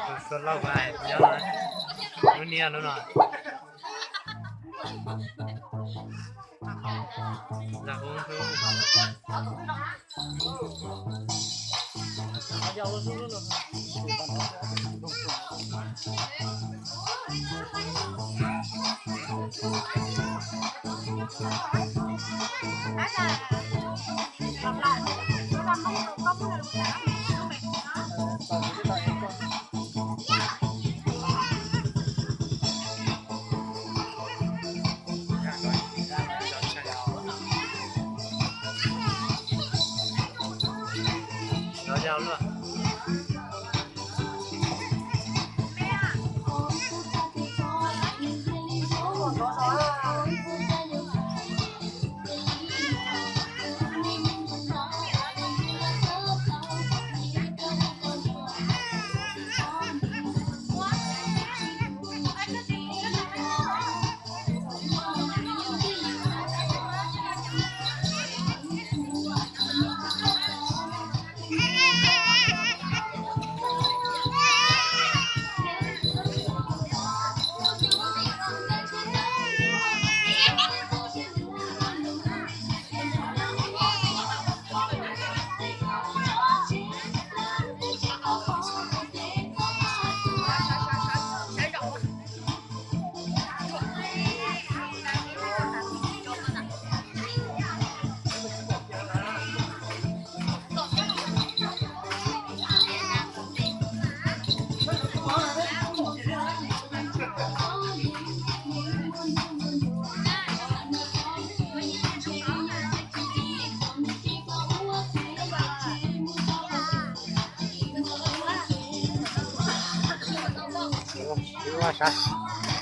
Tus suav lauj hais nyob no, lub niag lub no.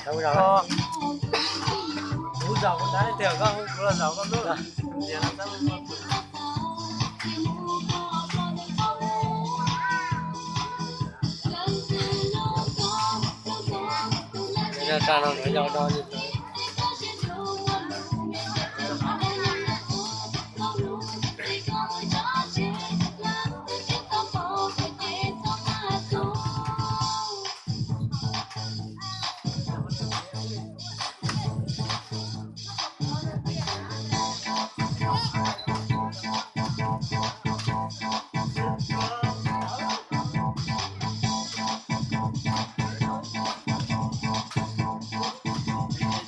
Kuv zaum kuv ntawd tiag, koj hu kuv los zaum koj lub. Tsa no lawv yog do li ntawd.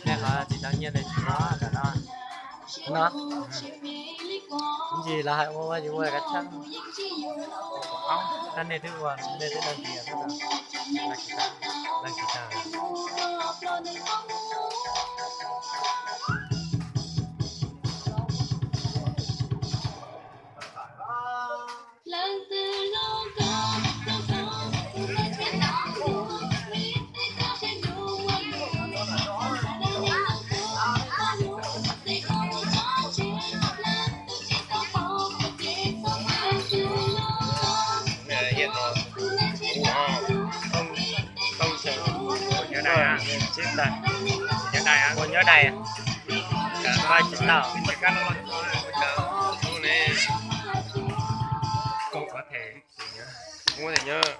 Nej qhov tsis tau nyiaj ntawd tsis muab ntawm no. No, ib ntsis lawv hais ua ua yus ua kav tsij. Tab nej twb ua, nej twb đăng ký, đăng ký tag. Tau sawv, ua nyob dais, pab tsis tau. Muab tias nyob.